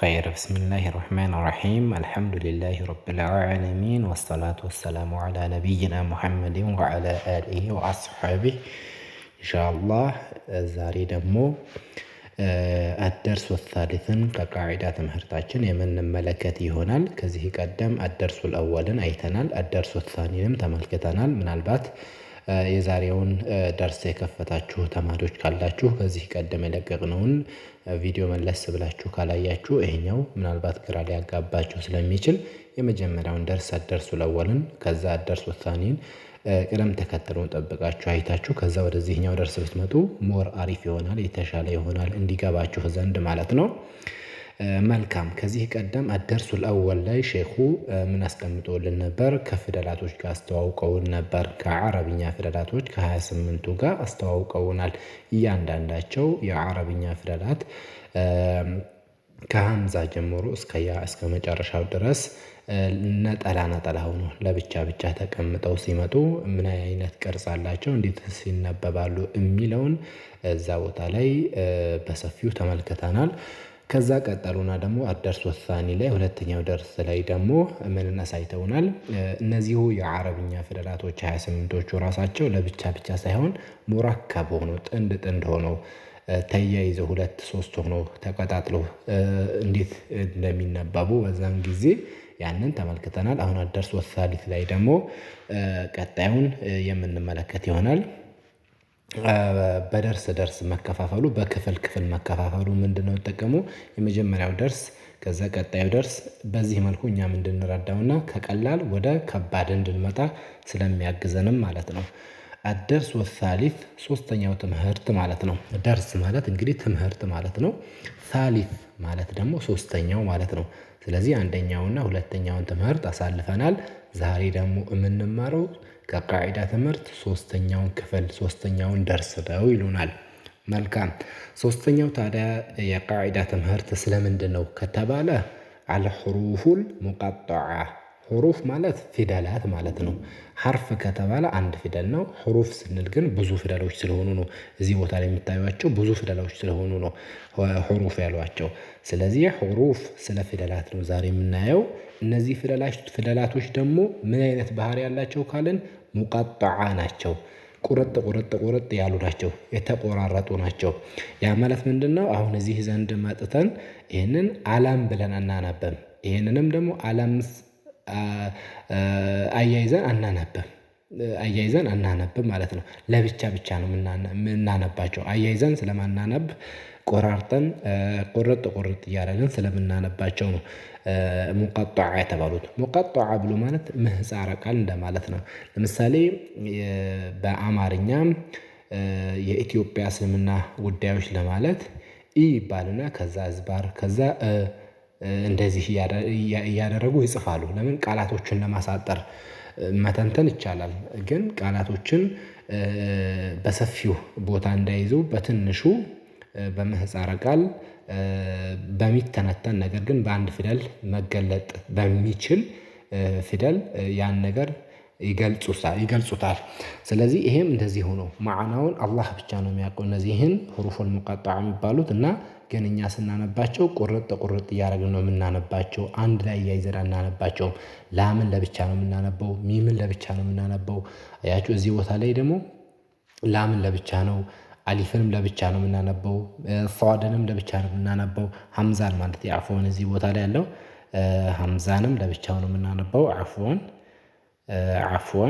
خير። بسم الله الرحمن الرحيم الحمد لله رب العالمين والصلاة والسلام على نبينا محمد وعلى آله وأصحابه። ኢንሻአላህ ዛሬ ደግሞ الدرس الثالث ን ከቃዒዳ ትምህርታችን የምንመለከት ይሆናል። ከዚህ ቀደም الدرس الأول ን አይተናል። الدرس الثاني ንም ተመልክተናል። ምናልባት የዛሬውን ደርስ የከፈታችሁ ተማሪዎች ካላችሁ ከዚህ ቀደም የለቀቅነውን ቪዲዮ መለስ ብላችሁ ካላያችሁ ይሄኛው ምናልባት ግራ ሊያጋባችሁ ስለሚችል የመጀመሪያውን ደርስ الدرس الأول ን ከዛ الدرس الثاني ን ቅደም ተከተሉን ጠብቃችሁ አይታችሁ ከዛ ወደዚህኛው ደርስ ብትመጡ more አሪፍ ይሆናል፣ የተሻለ ይሆናል እንዲገባችሁ ዘንድ ማለት ነው። መልካም። ከዚህ ቀደም الدرس الأول ላይ ሼኹ ምን አስቀምጦልን ነበር? ከፊደላቶች ጋር አስተዋውቀውን ነበር። ከአረብኛ ፊደላቶች ከ28ቱ ጋር አስተዋውቀውናል። እያንዳንዳቸው የአረብኛ ፊደላት ከሀምዛ ጀምሮ እስከ ያ እስከ መጨረሻው ድረስ ነጠላ ነጠላ ሆኖ ለብቻ ብቻ ተቀምጠው ሲመጡ ምን አይነት ቅርጽ አላቸው፣ እንዴትስ ይነበባሉ የሚለውን እዛ ቦታ ላይ በሰፊው ተመልክተናል። ከዛ ቀጠሉና ደግሞ الدرس الثاني ላይ ሁለተኛው ደርስ ላይ ደግሞ ምንን አሳይተውናል? እነዚሁ የአረብኛ ፊደላቶች 28ቶቹ ራሳቸው ለብቻ ብቻ ሳይሆን مركب ሆኖ ጥንድ ጥንድ ሆነው ተያይዘው ሁለት ሶስት ሆኖ ተቀጣጥለው እንዴት እንደሚነበቡ በዛን ጊዜ ያንን ተመልክተናል። አሁን الدرس الثالث ላይ ደግሞ ቀጣዩን የምንመለከት ይሆናል። በደርስ ደርስ መከፋፈሉ በክፍል ክፍል መከፋፈሉ ምንድነው ጥቅሙ? የመጀመሪያው ደርስ ከዛ ቀጣዩ ደርስ በዚህ መልኩ እኛም እንድንረዳውና ከቀላል ወደ ከባድ እንድንመጣ ስለሚያግዘንም ማለት ነው። الدرس الثالث ሶስተኛው ትምህርት ማለት ነው። ደርስ ማለት እንግዲህ ትምህርት ማለት ነው። ثالث ማለት ደግሞ ሶስተኛው ማለት ነው። ስለዚህ አንደኛውና ሁለተኛውን ትምህርት አሳልፈናል። ዛሬ ደግሞ የምንማረው ከቃዒዳ ትምህርት ሶስተኛውን ክፍል ሶስተኛውን ደርስ ነው ይሉናል። መልካም። ሶስተኛው ታዲያ የቃዒዳ ትምህርት ስለምንድን ነው ከተባለ الحروف المقطعة። حروف ማለት ፊደላት ማለት ነው። حرف ከተባለ አንድ ፊደል ነው። حروف ስንል ግን ብዙ ፊደሎች ስለሆኑ ነው። እዚህ ቦታ ላይ የምታዩቸው ብዙ ፊደሎች ስለሆኑ ነው حروف ያሏቸው። ስለዚህ حروف ስለ ፊደላት ነው ዛሬ የምናየው። እነዚህ ፊደላቶች ደግሞ ምን አይነት ባህሪ ያላቸው ካልን مقطعة ናቸው። ቁርጥ ቁርጥ ቁርጥ ያሉ ናቸው፣ የተቆራረጡ ናቸው። ያ ማለት ምንድነው? አሁን እዚህ ዘንድ መጥተን ይህንን አላም ብለን አናነብም። ይህንንም ደግሞ አላም አያይዘን አናነብም አያይዘን አናነብም ማለት ነው። ለብቻ ብቻ ነው የምናነባቸው። አያይዘን ስለማናነብ ቆራርጠን ቁርጥ ቁርጥ እያደረግን ስለምናነባቸው ነው ሙቀጧዓ የተባሉት። ሙቀጧዓ ብሎ ማለት ምህፃረ ቃል እንደማለት ነው። ለምሳሌ በአማርኛ የኢትዮጵያ እስልምና ጉዳዮች ለማለት ኢ ይባልና ከዛ ዝባር ከዛ እንደዚህ እያደረጉ ይጽፋሉ። ለምን? ቃላቶችን ለማሳጠር። መተንተን ይቻላል፣ ግን ቃላቶችን በሰፊው ቦታ እንዳይዙ በትንሹ በምህፃረ ቃል በሚተነተን ነገር ግን በአንድ ፊደል መገለጥ በሚችል ፊደል ያን ነገር ይገልጹታል። ስለዚህ ይሄም እንደዚህ ሆኖ ማዕናውን አላህ ብቻ ነው የሚያውቀው። እነዚህን ሁሩፉል ሙቀጠዓ የሚባሉት እና ግን እኛ ስናነባቸው ቁርጥ ቁርጥ እያደረግን ነው የምናነባቸው። አንድ ላይ እያይዘን አናነባቸውም። ላምን ለብቻ ነው የምናነበው፣ ሚምን ለብቻ ነው የምናነበው። አያችሁ እዚህ ቦታ ላይ ደግሞ ላምን ለብቻ ነው፣ አሊፍንም ለብቻ ነው የምናነበው፣ ሷድንም ለብቻ ነው የምናነበው። ሀምዛን ማለት عفوا እዚህ ቦታ ላይ ያለው ሀምዛንም ለብቻው ነው የምናነበው። عفوا عفوا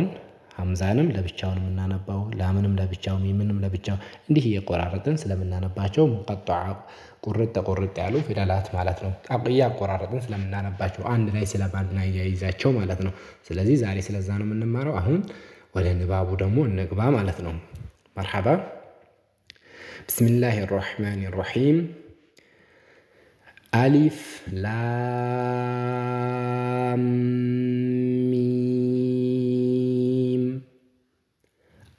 ሀምዛንም ለብቻው ነው የምናነባው፣ ላምንም ለብቻው፣ ሚምንም ለብቻው እንዲህ እየቆራረጥን ስለምናነባቸው مقطعة ቁርጥ ቁርጥ ያሉ ፊደላት ማለት ነው። እያቆራረጥን ስለምናነባቸው አንድ ላይ ስለማናያይዛቸው ማለት ነው። ስለዚህ ዛሬ ስለዛ ነው የምንማረው። አሁን ወደ ንባቡ ደግሞ እንግባ ማለት ነው። መርሐባ። ብስሚላህ ራህማን ራሂም። አሊፍ ላም ሚም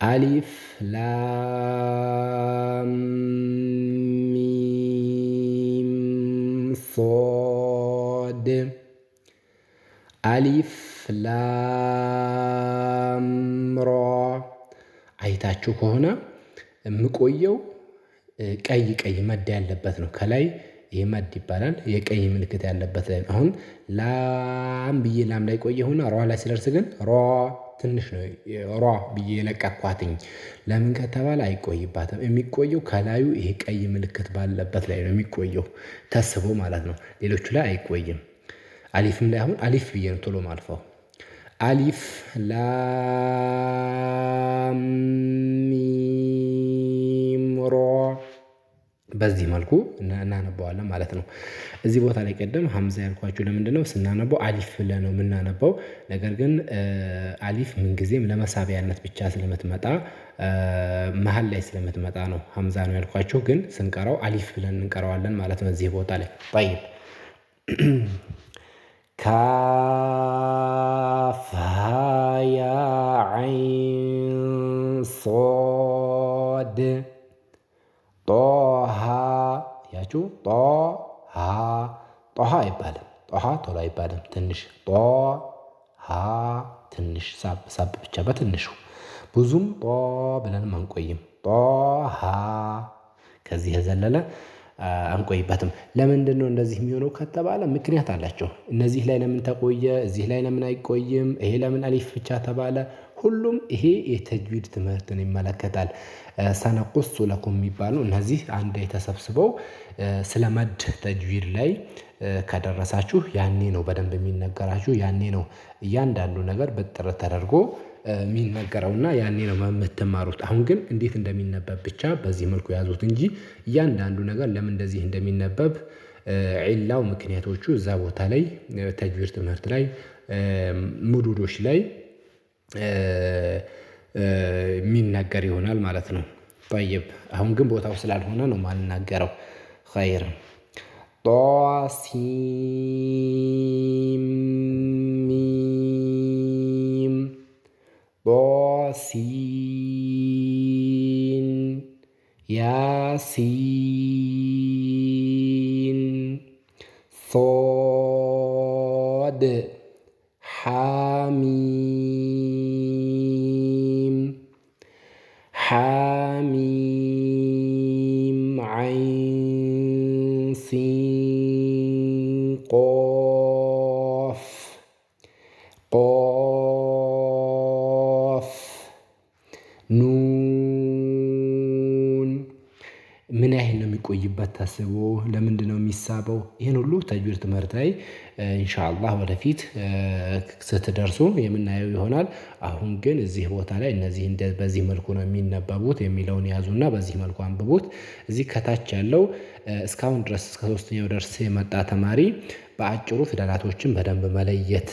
አሊፍ ላም ሚም ሶድ አሊፍ ላም ራ። አይታችሁ ከሆነ የምቆየው ቀይ ቀይ መዳ ያለበት ነው። ከላይ ይሄ መድ ይባላል። የቀይ ምልክት ያለበት ላይ አሁን ላም ብዬ ላም ላይ ቆየሁና ሯ ላይ ስደርስ ግን ሯ ትንሽ ነው ሯ ብዬ የለቀኳትኝ። ለምን ከተባለ አይቆይባትም የሚቆየው ከላዩ ይሄ ቀይ ምልክት ባለበት ላይ ነው የሚቆየው ተስቦ ማለት ነው። ሌሎቹ ላይ አይቆይም። አሊፍም ላይ አሁን አሊፍ ብዬ ነው ቶሎ ማልፈው። አሊፍ ላም ሚም ሮ በዚህ መልኩ እናነበዋለን ማለት ነው። እዚህ ቦታ ላይ ቀደም ሀምዛ ያልኳችሁ ለምንድነው? ስናነበው አሊፍ ብለን ነው የምናነበው። ነገር ግን አሊፍ ምን ጊዜም ለመሳቢያነት ብቻ ስለምትመጣ መሃል ላይ ስለምትመጣ ነው ሀምዛ ነው ያልኳችሁ። ግን ስንቀራው አሊፍ ብለን እንቀራዋለን ማለት ነው። እዚህ ቦታ ላይ ጠይብ ካፍ ሃ ያ ዓይን ሶድ ጦሃ ያችሁ ጦሃ ጦሃ አይባልም። ጦሃ ቶሎ አይባልም። ትንሽ ጦሃ ትንሽ ሳብ ሳብ ብቻ በትንሹ ብዙም ጦ ብለንም አንቆይም። ጦሃ ከዚህ የዘለለ አንቆይበትም። ለምንድነው እንደዚህ የሚሆነው ከተባለ ምክንያት አላቸው። እነዚህ ላይ ለምን ተቆየ? እዚህ ላይ ለምን አይቆይም? ይሄ ለምን አሊፍ ብቻ ተባለ? ሁሉም ይሄ የተጅዊድ ትምህርትን ይመለከታል። ሰነቁሱ ለኩም የሚባሉ እነዚህ አንድ ላይ ተሰብስበው ስለ መድ ተጅዊድ ላይ ከደረሳችሁ ያኔ ነው በደንብ የሚነገራችሁ ያኔ ነው። እያንዳንዱ ነገር ብጥር ተደርጎ የሚነገረውና ያኔ ነው የምትማሩት። አሁን ግን እንዴት እንደሚነበብ ብቻ በዚህ መልኩ ያዙት እንጂ እያንዳንዱ ነገር ለምን እንደዚህ እንደሚነበብ ዒላው ምክንያቶቹ እዛ ቦታ ላይ ተጅዊድ ትምህርት ላይ ሙዱዶች ላይ የሚናገር ይሆናል ማለት ነው። ጠይብ አሁን ግን ቦታው ስላልሆነ ነው የማልናገረው። ኸይር ጧሲም ሚም ጧሲን ያሲን ሶድ ሐሚም ሐሚም ዓይን ሲን ቆፍ ቆፍ ኑን ምን ያህል ነው የሚቆይበት ታስቦ ለምንድነው የሚሳበው? ይሄን ሁሉ ተጅዊድ ትምህርት ላይ ኢንሻአላህ ወደፊት ስትደርሱ የምናየው ይሆናል። አሁን ግን እዚህ ቦታ ላይ እነዚህ በዚህ መልኩ ነው የሚነበቡት የሚለውን ያዙና በዚህ መልኩ አንብቡት። እዚህ ከታች ያለው እስካሁን ድረስ እስከ ሶስተኛው ደርስ የመጣ ተማሪ በአጭሩ ፊደላቶችን በደንብ መለየት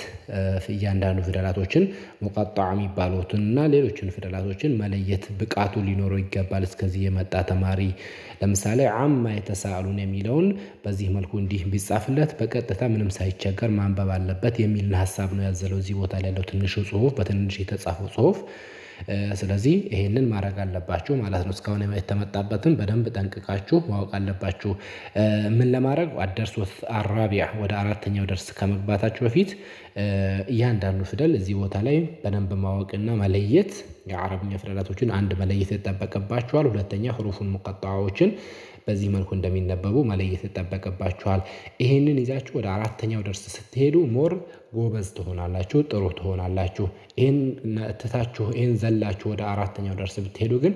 እያንዳንዱ ፊደላቶችን ሙቀጣዕ የሚባሉትን እና ሌሎችን ፊደላቶችን መለየት ብቃቱ ሊኖረው ይገባል። እስከዚህ የመጣ ተማሪ ለምሳሌ አማ የተሳአሉን የሚለውን በዚህ መልኩ እንዲህ ቢጻፍለት በቀጥታ ምንም ሳይቸገር ማንበብ አለበት የሚል ሀሳብ ነው ያዘለው እዚህ ቦታ ላይ ያለው ትንሹ ጽሁፍ በትንሽ የተጻፈው ጽሁፍ። ስለዚህ ይሄንን ማድረግ አለባችሁ ማለት ነው። እስካሁን የተመጣበትን በደንብ ጠንቅቃችሁ ማወቅ አለባችሁ። ምን ለማድረግ አደርስ አራቢያ ወደ አራተኛው ደርስ ከመግባታችሁ በፊት እያንዳንዱ ፊደል እዚህ ቦታ ላይ በደንብ ማወቅና መለየት የአረብኛ ፊደላቶችን አንድ መለየት ይጠበቅባችኋል። ሁለተኛ ሁሩፉን ሙቀጣዎችን በዚህ መልኩ እንደሚነበቡ መለየት ይጠበቅባችኋል። ይሄንን ይዛችሁ ወደ አራተኛው ደርስ ስትሄዱ more ጎበዝ ትሆናላችሁ ጥሩ ትሆናላችሁ። ይሄን ትታችሁ ይሄን ዘላችሁ ወደ አራተኛው ደርስ ብትሄዱ ግን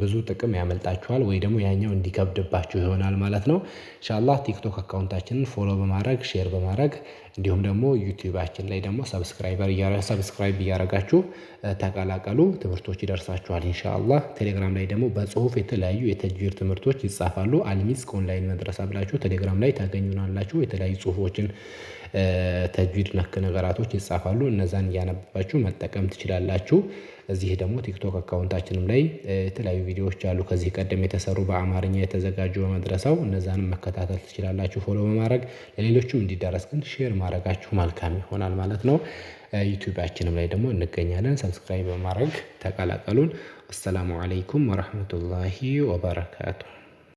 ብዙ ጥቅም ያመልጣችኋል ወይ ደግሞ ያኛው እንዲከብድባችሁ ይሆናል ማለት ነው። ኢንሻአላህ ቲክቶክ account ኣችንን follow በማድረግ share በማድረግ እንዲሁም ደግሞ ዩቲዩባችን ላይ ደግሞ subscribe እያደረጋችሁ ተቀላቀሉ። ትምህርቶች ይደርሳችኋል ኢንሻአላህ። ቴሌግራም ላይ ደግሞ በጽሁፍ የተለያዩ የተጅዊድ ትምህርቶች ይጻፋሉ። አልሚስክ ኦንላይን መድረሳ ብላችሁ ቴሌግራም ላይ ታገኙናላችሁ። የተለያዩ ጽሁፎችን ተጅዊድ ነክ ነገራቶች ይጻፋሉ እነዛን እያነበባችሁ መጠቀም ትችላላችሁ። እዚህ ደግሞ ቲክቶክ account ኣችንም ላይ የተለያዩ ቪዲዮዎች አሉ ከዚህ ቀደም የተሰሩ በአማርኛ የተዘጋጁ በመድረሳው እነዛንም መከታተል ትችላላችሁ። follow በማድረግ ለሌሎችም እንዲዳረስ ግን share ማድረጋችሁ መልካም ይሆናል ማለት ነው። ዩቲዩባችንም ላይ ደግሞ እንገኛለን subscribe በማድረግ ተቀላቀሉን። አሰላሙ አለይኩም ወራህመቱላሂ ወበረካቱሁ።